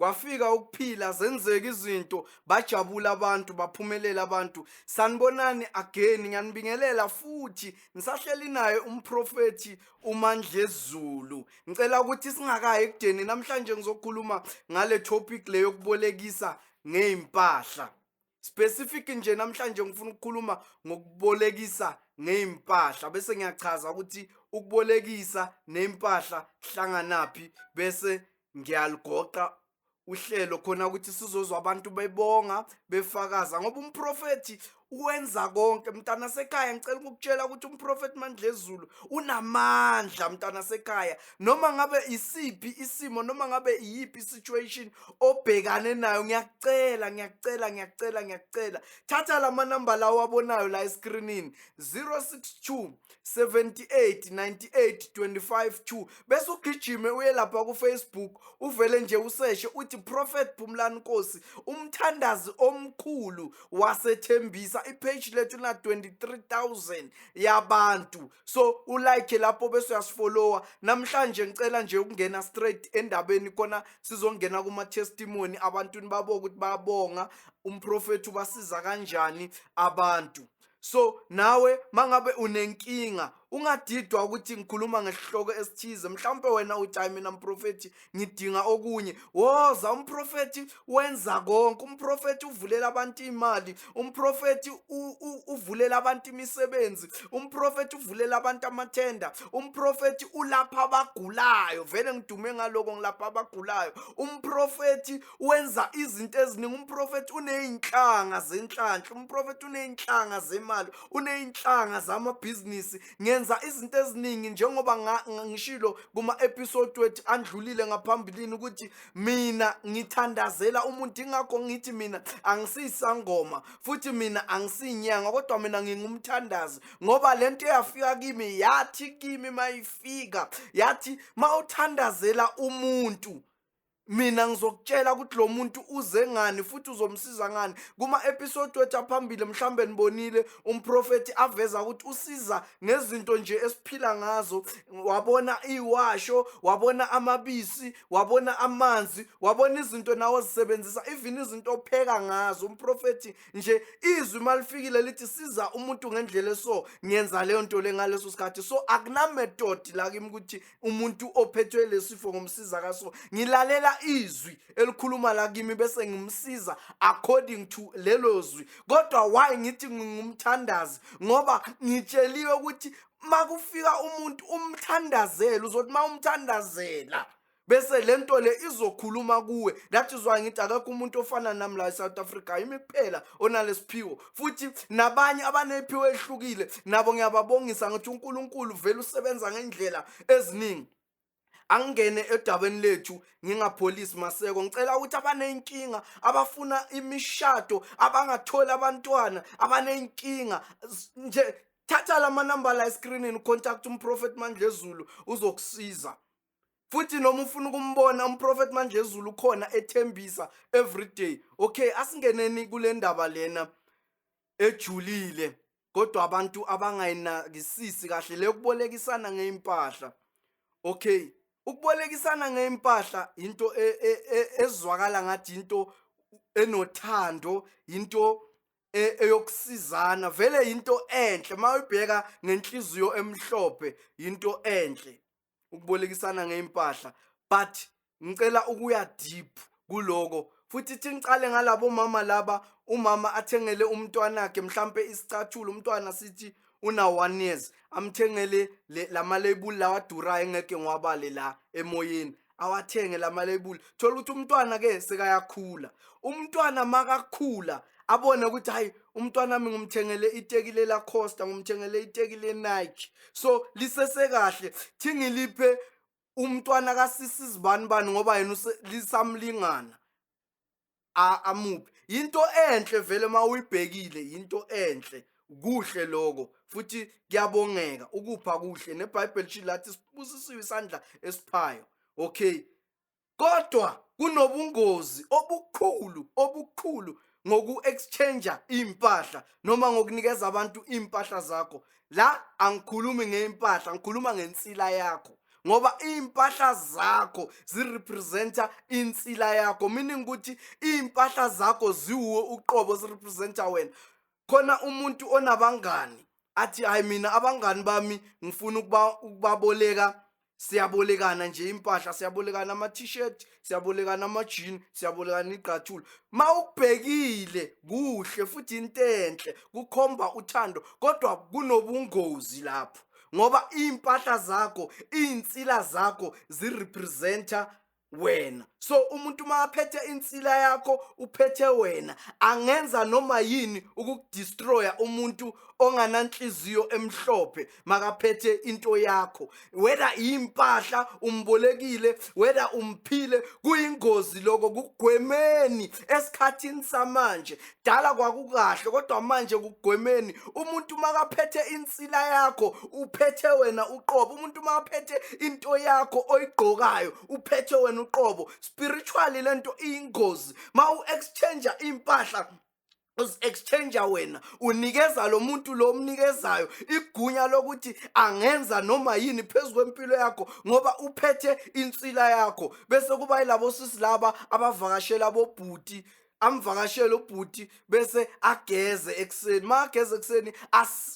Kwafika ukuphila, zenzeka izinto, bajabula abantu, baphumelela abantu. Sanibonani again, ngiyanibingelela futhi ngisahleli naye umprofethi uMandlezulu. Ngicela ukuthi singakayi ekudeni namhlanje ngizokhuluma ngale topic le yokubolekisa ngeimpahla. Specific nje namhlanje ngifuna ukukhuluma ngokubolekisa ngeimpahla bese ngiyachaza ukuthi ukubolekisa neimpahla hlanganaphi bese ngiyaligoqa uhlelo khona ukuthi sizozwa abantu bebonga befakaza ngoba umprofethi wenza konke. Mntana sekhaya, ngicela ukukutshela ukuthi umprofethi Mandlezulu unamandla. Mntana sekhaya, noma ngabe isiphi isimo, noma ngabe iyiphi situation obhekane nayo, ngiyakucela, ngiyakucela, ngiyakucela, ngiyakucela, thatha lama number lawo wabonayo la escreenini, 062 78 98 25 2, bese ugijime uye lapha ku-Facebook, uvele nje useshe uthi Prophet Phumlani Nkosi, umthandazi omkhulu waseThembisa. Ipage lethu na 23,000 yabantu, so ulike lapho bese uyasifollowa. Namhlanje ngicela nje ukungena straight endabeni khona sizongena kuma testimony abantu babo ukuthi bayabonga umprofethi ubasiza kanjani abantu. So nawe mangabe unenkinga, ungadidwa ukuthi ngikhuluma ngesihloko esithize. Mhlawumbe wena uthi, "Hayi, mina mprofethi ngidinga okunye." Woza, umprofethi wenza konke. Umprofethi uvulela abantu imali, umprofethi uvulela abantu imisebenzi, umprofethi uvulela abantu amathenda, umprofethi ulapha abagulayo. Vele ngidume ngaloko, ngilapha abagulayo. Umprofethi wenza izinto eziningi. Umprofethi uney'nhlanga zenhlanhla, umprofethi uney'nhlanga zemali, uney'nhlanga zamabhizinisi. Ngenza izinto eziningi njengoba ngishilo kuma-episode wethu andlulile ngaphambilini ukuthi mina ngithandazela umuntu. Ingakho ngithi mina angisiyisangoma futhi mina angisiyinyanga, kodwa mina ngingumthandazi, ngoba lento eyafika kimi yathi kimi mayifika yathi mawuthandazela umuntu, mina ngizokutshela ukuthi lo muntu uze ngani futhi uzomsiza ngani. Kuma-episode wethu aphambili mhlambe nibonile umprofethi aveza ukuthi usiza ngezinto nje esiphila ngazo. Wabona iwasho, wabona amabisi, wabona amanzi, wabona izinto nawe ozisebenzisa, even izinto opheka ngazo. Umprofethi nje izwi malifikile lithi siza umuntu ngendlela eso, ngenza leyo nto le ngaleso sikhathi. So akuna-method la kimi ukuthi umuntu ophethwe lesifo ngomsiza kaso. Ngilalela izwi elikhuluma la kimi bese ngimsiza according to lelo zwi. Kodwa why ngithi ngingumthandazi? Ngoba ngitsheliwe ukuthi makufika umuntu umthandazela, uzothi mawumthandazela bese lento le izokhuluma kuwe. That is why ngithi akekho umuntu ofana nami la eSouth Africa, yimi kuphela onalesiphiwo. Futhi nabanye abaneziphiwo ehlukile nabo ngiyababongisa, ngithi uNkulunkulu vele usebenza ngendlela eziningi. Angingene edabeni lethu ngingapholisi maseko. Ngicela ukuthi abanenkinga, abafuna imishado, abangatholi abantwana, abanenkinga nje, thatha lama number la escreenini, contact umprofet Mandlezulu, uzokusiza. Futhi noma ufuna ukumbona umprofet Mandlezulu, ukhona eThembisa every day. Okay, asingeneni kule ndaba lena ejulile kodwa abantu abangayinakisisi kahle, le yokubolekisana ngeimpahla. Okay, ukubolekisana ngeimpahla into ezwakala ngathi into enothando, into eyokusizana, vele into enhle mawuyibheka ngenhliziyo emhlophe, into enhle ukubolekisana ngeimpahla. But ngicela ukuya deep kuloko futhi. Thi ngicale ngalabo mama laba, umama athengele umntwanakhe mhlambe isicathulo, umntwana sithi una 1 years, amthengele lama label lawa adurayo engeke ngiwabale la emoyeni, awathenge lama label. Thola ukuthi umntwana ke sekayakhula, umntwana makakhula abone ukuthi, hayi, umntwana wami ngumthengele iteki le-Lacoste, ngumthengele iteki le-Nike, so lisesekahle, thi ngiliphe umntwana kasisi zibani bani ngoba yena lisamlingana. Amuphi into enhle vele mawuyibhekile, into enhle, kuhle lokho futhi kuyabongeka ukupha, kuhle, neBhayibheli lithi lathi sibusisiwe isandla esiphayo. Okay, kodwa kunobungozi obukhulu obukhulu ngoku-exchange impahla noma ngokunikeza abantu impahla zakho. La angikhulumi ngeimpahla, ngikhuluma ngensila yakho. Ngoba iy'mpahla zakho zirepresenta insila yakho, meaning ukuthi iy'mpahla zakho ziwuwe uqobo, zirepresenta wena. Khona umuntu onabangani athi, "Hayi, mina abangani bami ngifuna ukubaboleka, siyabolekana nje impahla, siyabolekana ama-t-shirt, siyabolekana ama-jean, siyabolekana igqathulo." Ma ukubhekile kuhle futhi into enhle, kukhomba uthando, kodwa kunobungozi lapho, ngoba iy'mpahla zakho, iy'nsila zakho zirepresenta wena. So umuntu uma aphethe insila yakho, uphethe wena, angenza noma yini ukukudestroya. Umuntu ongananhliziyo emhlophe makaphethe into yakho, whether impahla umbolekile, whether umphile, kuyingozi lokho. Kugwemeni esikhathini samanje. Dala kwakukahle, kodwa manje kugwemeni. Umuntu makaphethe insila yakho, uphethe wena uqobo. Umuntu makaphethe into yakho oyigqokayo, uphethe wena uqobo. Spiritually lento iyingozi. Ma u-exchange impahla, uzi-exchange wena, unikeza lo muntu lo omnikezayo igunya lokuthi angenza noma yini phezu kwempilo yakho, ngoba uphethe insila yakho. Bese kuba yilabo sisi laba abavakashela bobhuti, amvakashele ubhuti, bese ageze ekuseni. Ma ageze ekuseni,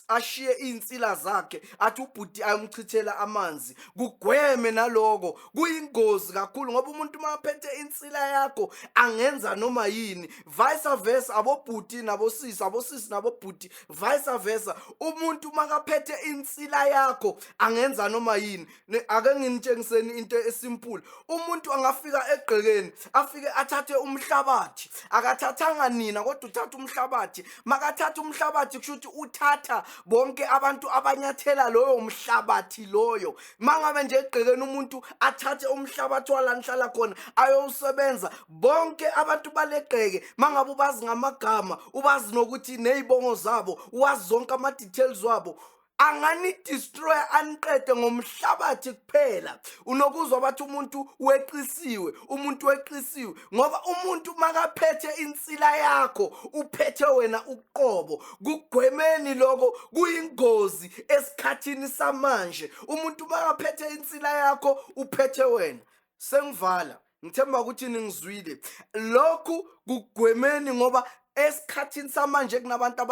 ashiye iy'nsila zakhe, athi ubhuti ayomchithela amanzi. Kugweme naloko, kuyingozi kakhulu, ngoba umuntu uma aphethe insila yakho angenza noma yini. Vice versa, abobhuti nabosisi, abosisi nabobhuti, vice versa. Umuntu makaphethe insila yakho angenza noma yini. Ake nginitshengiseni into esimple. Umuntu angafika egqekeni, afike athathe umhlabathi. Akathathanga nina, kodwa uthatha umhlabathi. Makathatha umhlabathi, kusho ukuthi uthatha bonke abantu abanyathela loyo mhlabathi loyo. Mangabe nje egqekeni umuntu athathe umhlabathi wala nihlala khona ayowusebenza, bonke abantu balegqeke, mangabe ubazi ngamagama, ubazi nokuthi ney'bongo zabo, wazi zonke ama-details wabo, angani-destroy, aniqede ngomhlabathi kuphela. Unokuzwa bathi umuntu weqisiwe, umuntu weqisiwe, ngoba umuntu makaphethe insila yakho, uphethe wena uqobo. Kugwemeni lokho, kuyingozi esikhathini samanje. Umuntu makaphethe insila yakho, uphethe wena. Sengivala, ngithemba ukuthi ningizwile. Lokhu kugwemeni, ngoba esikhathini samanje kunabantu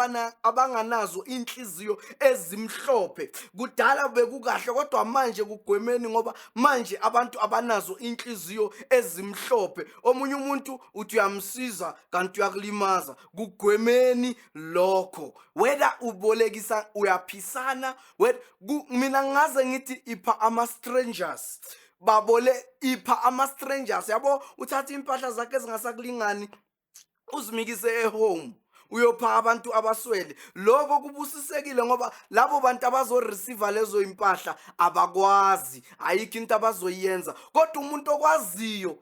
abanganazo inhliziyo ezimhlophe. Kudala bekukahle, kodwa manje kugwemeni, ngoba manje abantu abanazo inhliziyo ezimhlophe. Omunye umuntu uthi uyamsiza, kanti uyakulimaza. Kugwemeni lokho, whether ubolekisa, uyaphisana. Mina ngaze ngithi ipha ama-strangers, babole, ipha ama-strangers, yabo. Uthatha impahla zakhe ezingasakulingani, uzimikise ehome, uyopha abantu abaswele. Lokho kubusisekile, ngoba labo bantu abazoreceive lezo impahla abakwazi, ayikho into abazoyenza. Kodwa umuntu okwaziyo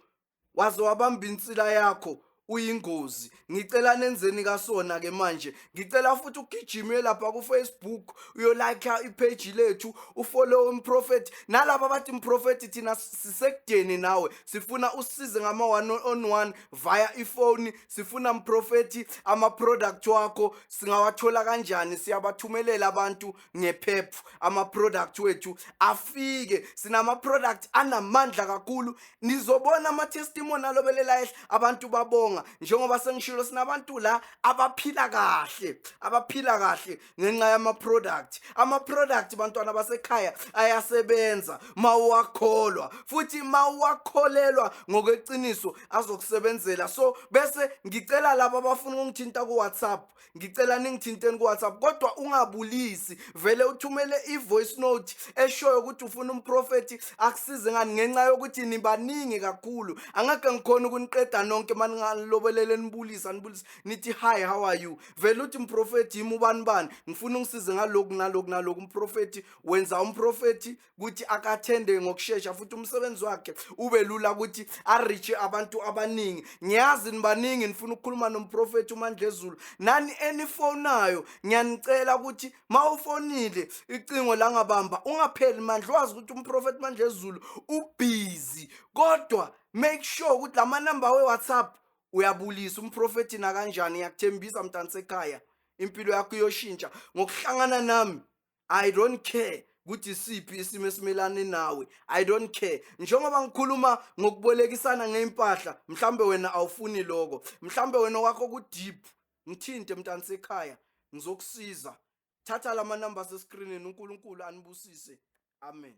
waze wabamba insila yakho, uyingozi. Ngicela nenzeni kasona ke manje. Ngicela futhi ugijime lapha ku-Facebook, uyolike ipage lethu, ufollow umprofeti. Nalaba abathi, "Mprofeti, thina sisekudeni nawe, sifuna usisize ngama one on one via ifoni, sifuna mprofeti ama-product wakho, singawathola kanjani?" Siyabathumelela abantu ngePEP ama-product wethu afike. Sinama-product anamandla kakhulu. Nizobona ama-testimony alobelela ehle, abantu babonga. Njengoba sengishilo, sinabantu la abaphila kahle, abaphila kahle ngenxa yama-product. Ama-product, bantwana basekhaya, ayasebenza mawuwakholwa, futhi mawuwakholelwa ngokweqiniso azokusebenzela. So bese ngicela laba abafuna ukungithinta ku-WhatsApp, ngicela ningithinteni ku-WhatsApp, kodwa ungabulisi, vele uthumele i-voice note eshoyo ukuthi ufuna umprofethi akusize ngani, ngenxa yokuthi nibaningi kakhulu, angeke ngikhona ukuniqeda nonke. Mani ngalobelele nibulisa, nibulisa, nithi, "Hi, how are you?" Vele uthi, "Mprofethi, yimi ubani bani, ngifuna ungisize ngalokhu nalokhu nalokhu." Umprofethi wenza, umprofethi ukuthi akathende ngokushesha, futhi umsebenzi wakhe ube lula ukuthi areache abantu abaningi. Ngiyazi nibaningi nifuna ukukhuluma nomprofethi uMandlezulu. Nani enifonayo, ngiyanicela ukuthi mawufonile icingo langabamba, ungapheli mandla. Wazi ukuthi umprofethi Mandlezulu ubusy, kodwa make sure ukuthi lama number we-WhatsApp uyabulisa umprofethi nakanjani. Ngiyakuthembisa, mntansekhaya, impilo yakho iyoshintsha ngokuhlangana nami. I don't care. Ukuthi isiphi isimo esimelane nawe, I don't care. Njengoba ngikhuluma ngokubolekisana ngeimpahla, mhlambe wena awufuni lokho, mhlambe wena wakho ku deep. Ngithinte, mntanisekhaya, ngizokusiza. Thatha lama numbers escreenini. UNkulunkulu anibusise, amen.